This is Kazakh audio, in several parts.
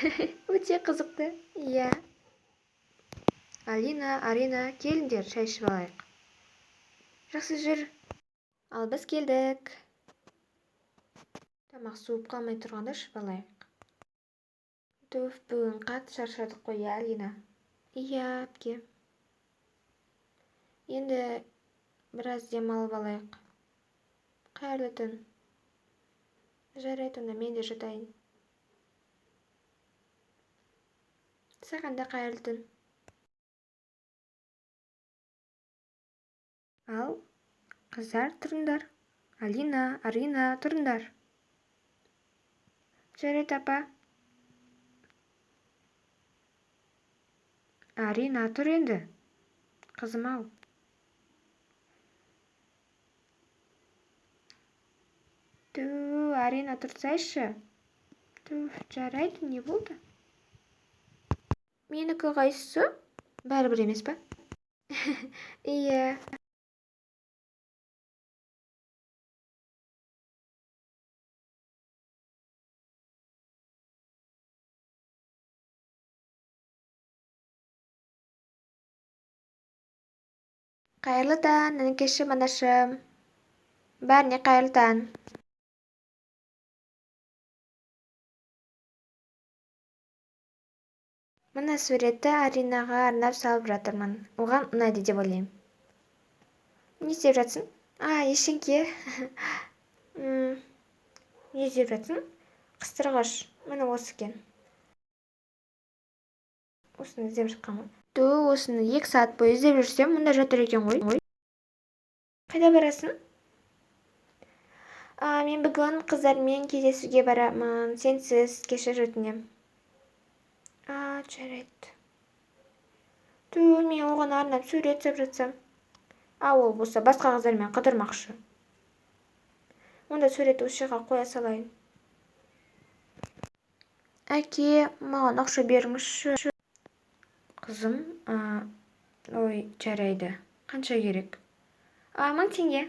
Өте қызықты. Иә. Алина, Арина, келіңдер, шай ішіп алайық. Жақсы, жүр. Ал біз келдік. Тамақ суып қалмай тұрғанда ішіп алайық. Туф, бүгін қатты шаршадық қой, иә, Алина? Иә, әпке. Енді біраз демалып алайық. Қайырлы түн. Жарайды, онда мен де жатайын. Саған да қайырлы түн. Ал, қыздар, тұрыңдар. Алина, Арина, тұрыңдар. Жарайды, апа. Арина, тұр енді. Қызым ау. Ту, Арина, тұрсайшы. Ту, жарайды, не болды? Менікі қайсысы? Бәрібір емес па? Иә. Қайырлы таң, інікешім, анашым. Бәріне қайырлы таң. Мына суретті Аринаға арнап салып жатырмын. Оған ұнайды деп ойлаймын. Не істеп жатсың? А, ештеңке. Не істеп жатсың? Қыстырғыш. Міне осы екен. Осыны іздеп жатқан ғой. Ту, осыны 2 сағат бойы іздеп жүрсем, мұнда жатыр екен ғой. Қайда барасың? А, мен бүгін қыздармен кездесуге барамын. Сенсіз кешір өтінем. А, жарайды. Ту, мен оған арнап сурет салып жатсам. А, ол болса басқа қыздармен қыдырмақшы. Онда суретті осы жаққа қоя салайын. Әке, маған ақша беріңізші. Қызым, ой, жарайды. Қанша керек? А, 1000 теңге.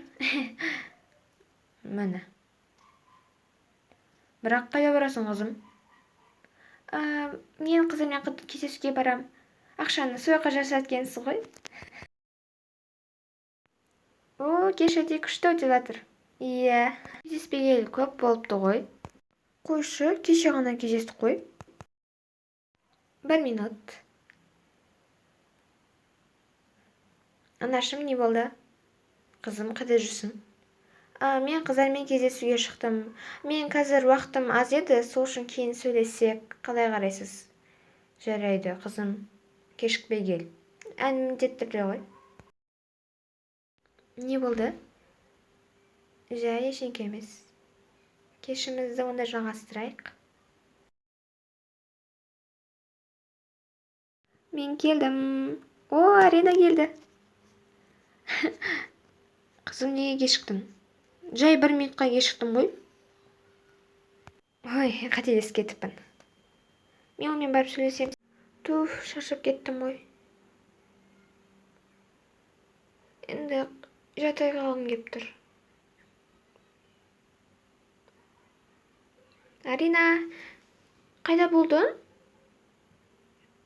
Міне. Бірақ қайда барасың, қызым? Мен қызыммен кездесуге барам. Ақшаны сол жаққа жасады екенсіз ғой. О, кеш өте күшті өтіп жатыр. Иә. Кездеспегелі көп болыпты ғой. Қойшы, кеше ғана кездестік қой. 1 минут. Анашым, не болды? Қызым, қайда жүрсің? Мен қыздармен кездесуге шықтым. Мен қазір уақытым аз еді, сол үшін кейін сөйлессек, қалай қарайсыз? Жарайды, қызым, кешікпей кел. Ән міндетті түрде ғой. Не болды? Жай, ештеңке емес. Кешімізді онда жалғастырайық. Мен келдім. О, Арина келді. Қызым, неге кешіктің? Жай 1 минутқа кешіктім ғой. Ой, қателесіп кетіппін. Мен онымен барып сөйлесем. Туф, шаршап кеттім ғой. Енді жата қалғым кеп тұр. Арина, қайда болдың?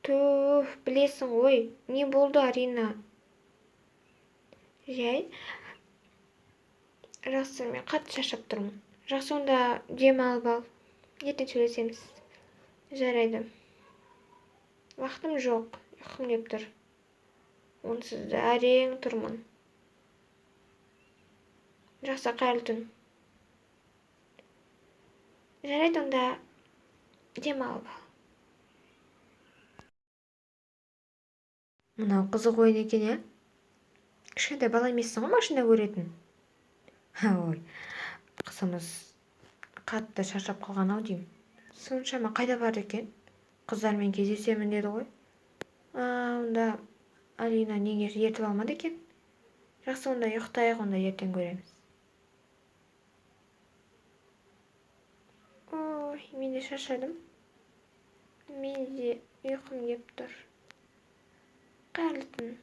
Туф, білесің ғой, не болды, Арина? Жай. Жақсы, мен қатты шаршап тұрмын. Жақсы, онда демалып ал. Ертең сөйлесеміз. Жарайды. Уақытым жоқ, ұйқым келіп тұр. Онсыз да әрең тұрмын. Жақсы, қайырлы түн. Жарайды, онда демалып ал. Мынау қызық ойын екен, ә? Кішкентай бала емессің ғой машина көретін. Ой, қызымыз қатты шаршап қалған ау деймін. Соншама қайда барды екен? Қыздармен кездесемін деді ғой. Онда Алина неге ертіп алмады екен? Жақсы, онда ұйықтайық, онда ертең көреміз. Ой, мен де шаршадым. Мен де ұйқым келіп тұр. Қайырлы түн.